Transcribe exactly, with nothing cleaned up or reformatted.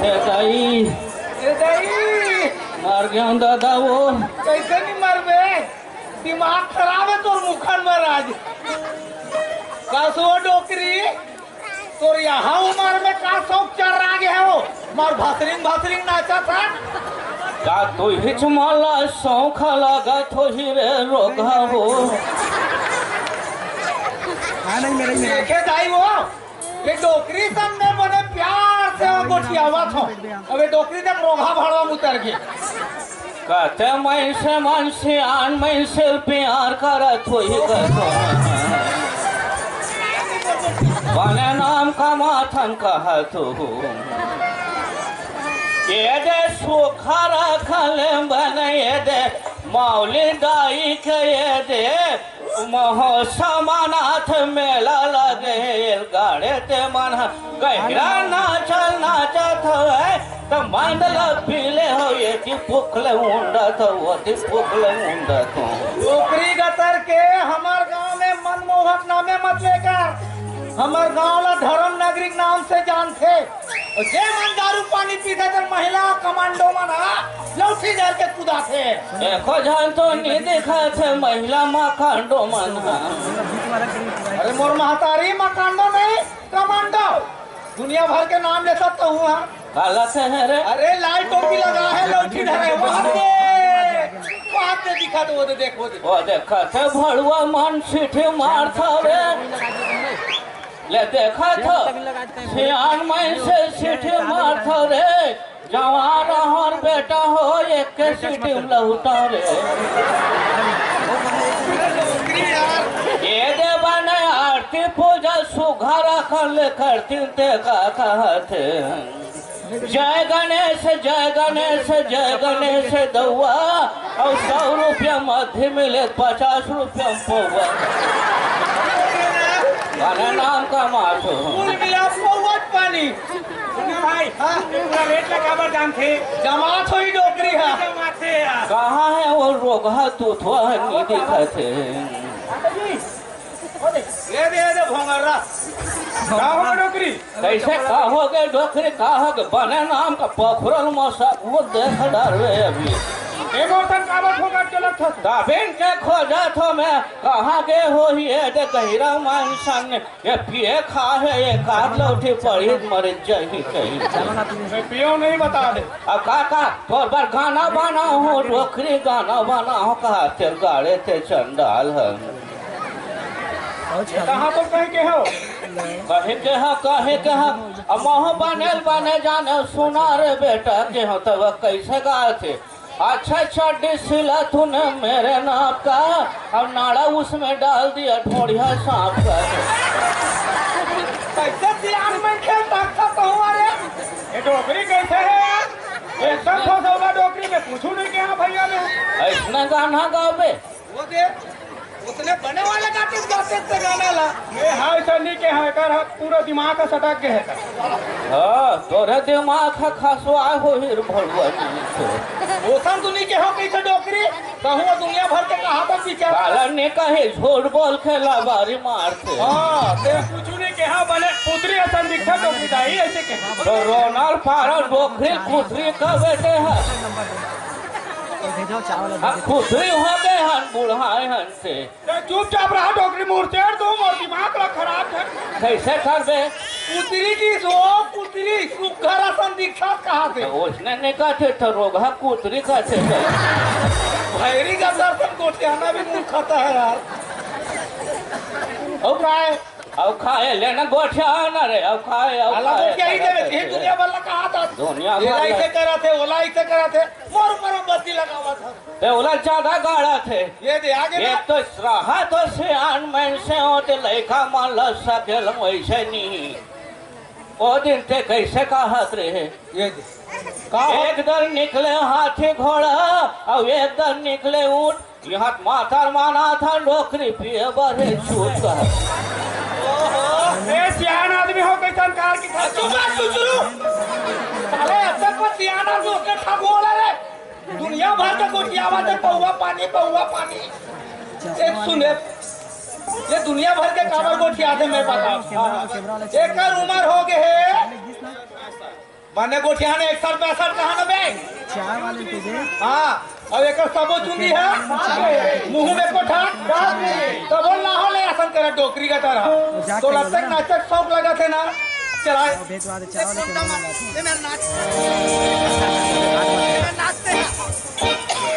ए दाई, ए दाई, मर गया दादा वो। कैसे नहीं मरबे? दिमाग खराब है तोर मुखन महाराज। का सो डोकरी, तोर यहाँ उम्र में का शौक चल रहा गया हो? मार भसरिंग भसरिंग नाचा था। का तू हिच मला शौक लागत हो ही रे रोगा हो? हाँ, नहीं, मेरा ही, मेरा। देखे दाई वो, ये डोकरी सन में बने प्यार से वो गोठियावत हो। अबे डोकरी तक रोगा भड़वा में उतर गए। कहते मैं से मन सियान मैं से प्यार करत होही कहतो। बने नाम कमाथन कहत हो। ये दे सुखा रखल बने ये दे मौली दाई के ये दे महोत्सव मनाथ मेला लगे, गाड़े ते मन ह गहिरा नाचल नाचत हवय, त मंद ल पीले हो, एती पुखले उंडत हो, ओती पुखले उंडत हो। ओकरी गतर के हमर गांव में मनमोहक नामे मत लेकर, हमर गांव ला धर्म नगरी के नाम से जानथे। अउ जे मन दारू पानी पीथे, ते महिला कमांडो मन ह लौठी धर के कुदाथे। एको झन तो नी दिखत हे महिला माकांडो मन ह। अरे मोर महतारी माकांडो नहीं, कमांडो। दुनिया भर के नाम ले सकता हूँ हाँ। काला से है रे? अरे लाल टोपी लगा है, लौठी धरे, वहाँ दे, वहाँ दे दिखा दो, वो दे, देख, वो दे। वो देखत हे भड़ुआ मन सीटी मारत हवे। ले देखत हो, सियान मन से सीटी मारत हो रे, जवान हर बेटा हो, एक के सीटी में लहुटा रे। ये देवा ने आरती पूजा सुघर कर ले करती ते का कहत हे। जय गणेश, जय गणेश, जय गणेश दउआ। अउ सौ रुपया मध्य मिले, पचास रुपया में पौवा। अरे नाम का माथो। कुल मिला पौवा पानी। सुना भाई, हाँ। तू पूरा रेट ला काबर जानथे? जमात होई डोकरी हा। जमाथे यार। कहाँ है वो रोगहा तू थोड़ा नहीं दिखत हे। ये दे, ये दे भोंगर्रा। का हो डोकरी? कैसे का हो गए डोकरी, का हो गए? बने नाम का पखुरल मसा, वो देख डर रे अभी। एगो तन काबर फोकट के लगत हस? तबिन के खोजत हो मैं, कहाँ गए हो ये दे गहिरा मानसन, ये पिए खा है, ये काट लौटी पड़ी मर जाही कहीं। मैं पियो नहीं बता दे। अब का का, तोर बर गाना बना हो, डोकरी गाना बना हो, कहा तेल गाड़े ते चंडाल है। कहाँ तो कहीं के हो? कहीं के हा, कहीं के हा। अब मोह बनेल बने जाने सुना रे बेटा के हो तब कैसे गाथे। अच्छा चड्डी सिला तूने मेरे नाप का, अब नाड़ा उसमें डाल दिया ढोड़िया सांप का। कैसे सियान में खेल सकता तो हमारे? ये डोकरी कैसे है यार? एकदम फंसौला डोकरी में पूछू नहीं के हाँ भैया ने। ऐसने गाना गावे। वो दे, उसने बने वाले का किस बात से गाना ला? ये हाय सन्नी के है कर पूरा दिमाग का सटक के है। हाँ, तोरे दिमाग का खसवा हो हीर भड़ुआ जी से। ओसन दुनी के हो कैसे डोकरी? कहूँ दुनिया भर के कहाँ तक विचार? काला ने कहे झूठ बोल के लबारी मारते। हाँ, ते कुछ नहीं के हाँ बने पुत्री असन दिखा डोकरी दाई ऐसे के। तो रोनाल पारा डोकरी पुत्री का बेटे है। अब खुशी हो गए हन बुढ़ाए हन से। ते चुपचाप रहा डोकरी मुर्चेड़, तू मोर दिमाग ला खराब कर। कैसे करबे? पुतरी की सो पुतरी सुघर असन दिखा कहा थे? उसने नहीं कहते तो रोगहा पुतरी कहते थे। भैरी का दर्शन गोठियाना भी मूर्खता है यार। अब खाए। अब खाए लेना गोठियाना रे, अब खाए, अब अला खाए, गोठिया ही देवे, ये दुनिया भर ला कहा था। दुनिया ये भर ला। ऐसे करा थे, ओला ऐसे करा थे, मोर पर बत्ती लगावा था। ते ओला ज्यादा गाड़ा थे। ये दे आगे ना। एक तो रहा तो सियान मन से हो ते लइका मन ल सकेल वैसे नहीं। ओ दिन ते कैसे कहत रहे? ये दे। का हो? एक दल निकले हाथी घोड़ा, अब एक दल निकले ऊंट। यहाँ मातर माना था नौकरी पिए बरे छूट कर। ओहो, ए सियान आदमी हो कैसन कार की था? चुप रह, चुचरू। साले अब तक को सियान आदमी उसने ठगोला रे। दुनिया भर के गोठियावत हे, पौवा पानी, पौवा पानी। एक सुने, ये दुनिया भर के काबर गोठियाथे, मैं बता। एकर उम्र हो गए हे माने गोठिया ने एक साल पैसा कहा ना बे? चाय वाले के दे। हाँ, अब एक सबो चुंदी है। मुंह में कोठा। तब बोल ना हो ले असन करे डोकरी का तरह। तो लगता है नाचक शौक लगा थे ना। चलाए। भेजवा दे चाय वाले के दे। ये मेरा नाच। ये मेरा नाचते हैं।